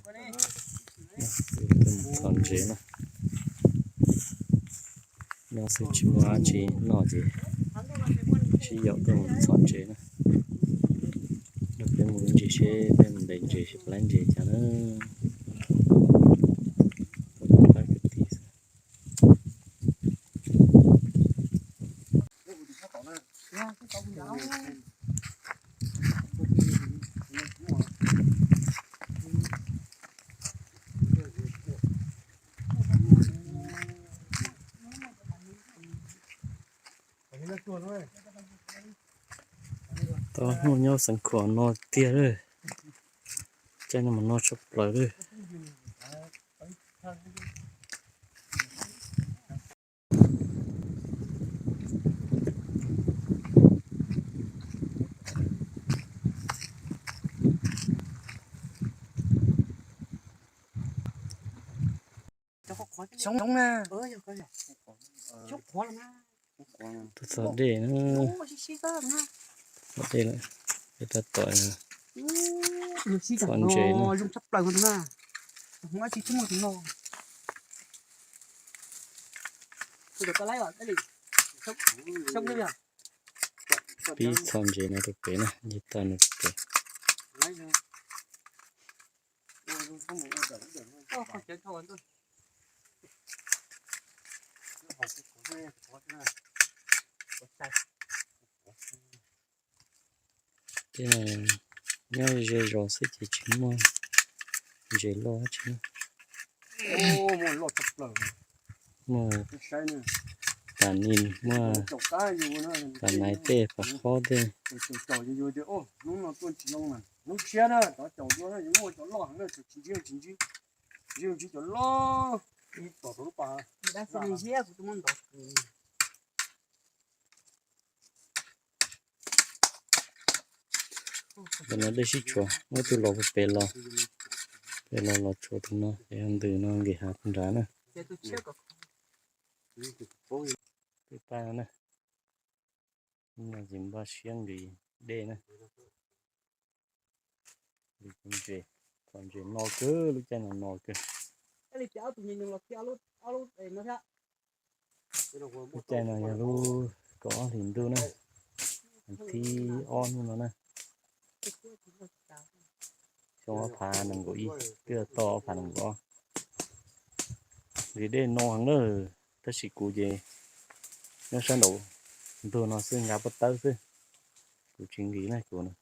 Tuaj mus txhom ntses na. No xwb tsis muaj dab tsi noj ces sib yaum tuaj mus txhom ntses na. Los peb mus ntses seb peb mus ntes ntses seb puas laib ntses cas na. Tau hnub nyob xeev khuam no tiag lawm. Caij no mas no tshaj plaws lawm. Xyoob na. Tus txog dej na. Txog dej lawm, peb tab tom txhom ntses na. Pib txhom ntses no rau pem na, nce toj no rau pem. Tej no nyob ze zos xwb ces tsis muaj ntses loj dab tsi. Muaj pas nis, muaj pas nais tej, pas khob tej. Ntawm no dej sib tshuam, muab tus los puag pem los, pem los los tshuam tus no, es ntws no nqis hav nrad na. Peb pab no na, no ces npaj siab nqis dej na. Ntses, txhom ntses no kawg, lub caij no no kawg. Lub caij no yog lub kaum ob hlis ntuj na, thib ob hnub no na. Xyoo ob phav nees nkaum ib, twb tau ob phav nees nkaum ob. Nqis dej no heev na, tab sis kuv ces nyob sab nraum ntug no xwb, nqa pob tawb xwb, kuv tsis nqis na kuv na.